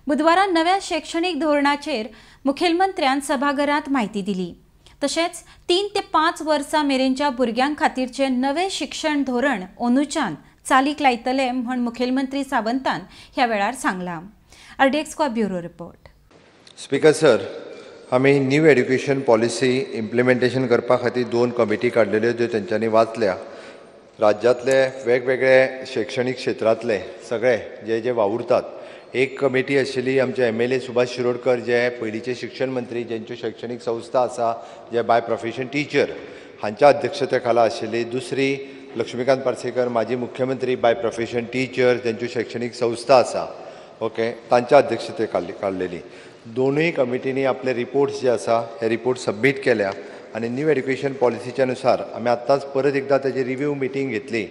बुधवारा नव्या शैक्षणिक धोरणाचेर मुखेलमंत्र्यान सभाघरांत म्हायती दिली. तशेंच 3 ते 5 वर्सां मेरेनच्या भुरग्यां खातीरचे नवे शिक्षण धोरण अंदूच्यान चालीक लायतले म्हण मुखेलमंत्री सावंतान ह्या वेळार सांगलां. RDX bureau report. Speaker sir, आमी न्यू एड्युकेशन पॉलिसी इम्प्लिमेंटेशन करपा खातीर 2 कमिटी काडलेल्यो ज्यो तेंच्यांनी वाचल्या. राज्यांतले वेगवेगळे शैक्षणीक क्षेत्रांतले सगळे जे जे वावुरतात. एक कमिटी आशिल्ली आमचे MLA Subhash Shirodkar जे पयलींचे शिक्षण मंत्री, ज्यांच्यो शैक्षणीक संस्था आसा, जे बाय प्रोफेशन टिचर, हांच्या अध्यक्षते खाला आशिल्ली. दुसरी लक्ष्मीकांत पार्सेकर, माजी मुख्यमंत्री, बाय प्रोफेशन टिचर, ज्यांच्यो शैक्षणीक संस्था आसा, ओके, तांच्या अध्यक्षते काडलेली. दोनूय कमिटींनी आपले रिपोर्ट्स जे आसा हे रिपोर्ट सबमीट केल्या आनी न्यू एड्युकेशन पॉलिसीच्या नुसार आमी आत्ताच परत एकदां ताजी रिव्यू मिटींग घेतली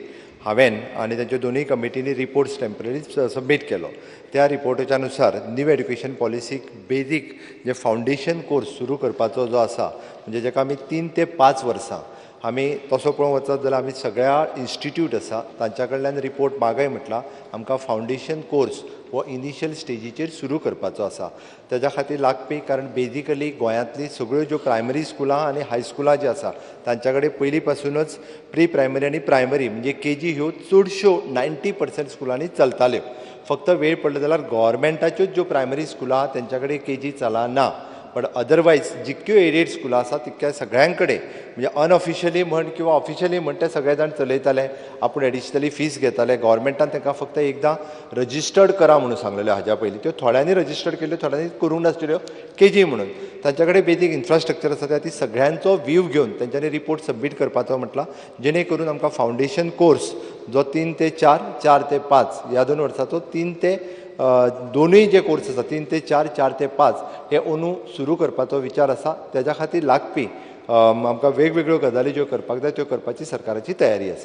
हांवें आनी तांच्या दोनूय कमिटींनी रिपोर्ट्स टेम्पररी सबमीट केलो. त्या रिपोर्टाच्या नुसार न्यू एड्युकेशन पॉलिसीक बेजीक जे फावंडेशन कोर्स सुरू करपाचो जो आसा, म्हणजे जेका आमी 3 ते 5 वर्सां आमी तसो पळोवंक वचत जाल्यार आमी सगळ्या इन्स्टिट्यूट आसा तांच्या कडल्यान रिपोर्ट मागय म्हटलां. आमकां फावंडेशन कोर्स हो इनिशियल स्टेजीचेर सुरू करपाचो आसा. तेज्या खातीर लागपी, कारण बेजिकली गोंयांतली सगळ्यो ज्यो प्रायमरी स्कुलां आनी हायस्कुलां जीं आसा तांच्या कडेन पयलीं पासुनूच प्री प्रायमरी आनी प्रायमरी म्हणजे KG ह्यो चडश्यो 90% स्कुलांनी चलताल्यो. फक्त वेळ पडलो जाल्यार गोवोरमेंटाच्योच ज्यो प्रायमरी स्कुलां आहा तेंच्या कडेन KG चलना, बट अदरवायज जितक्यो एडेड स्कुलां आसा तितक्या सगळ्यां कडेन, म्हणजे अनऑफिशियली म्हण किंवा ऑफिशियली म्हण ते सगळे जाण चलयताले, आपूण एडिशनली फीस घेताले. गोवोरमेंटान तांकां फक्त एकदां रजिस्टर्ड करा म्हणून सांगलेलें हाज्या पयलीं, त्यो थोड्यांनी रजिस्टर्ड केल्ल्यो, थोड्यांनी करूंक नासलेल्यो KG म्हणून. तांच्या कडेन बेजीक इन्फ्रास्ट्रक्चर आसा, त्या ती सगळ्यांचो व्यू घेवन तेंच्यांनी रिपोर्ट सबमीट करपाचो म्हटलां, जेणे करून आमकां फावंडेशन कोर्स जो 3 ते 4, 4 ते 5 ह्या 2 वर्साचो 3 ते दोनूय जे कोर्स आसा 3 ते 4, 4 ते 5 हे अंदू सुरू करपाचो विचार आसा. तेज्या खातीर लागपी आमकां वेगवेगळ्यो गजाली ज्यो करपाक जाय त्यो करपाची सरकाराची तयारी आसा.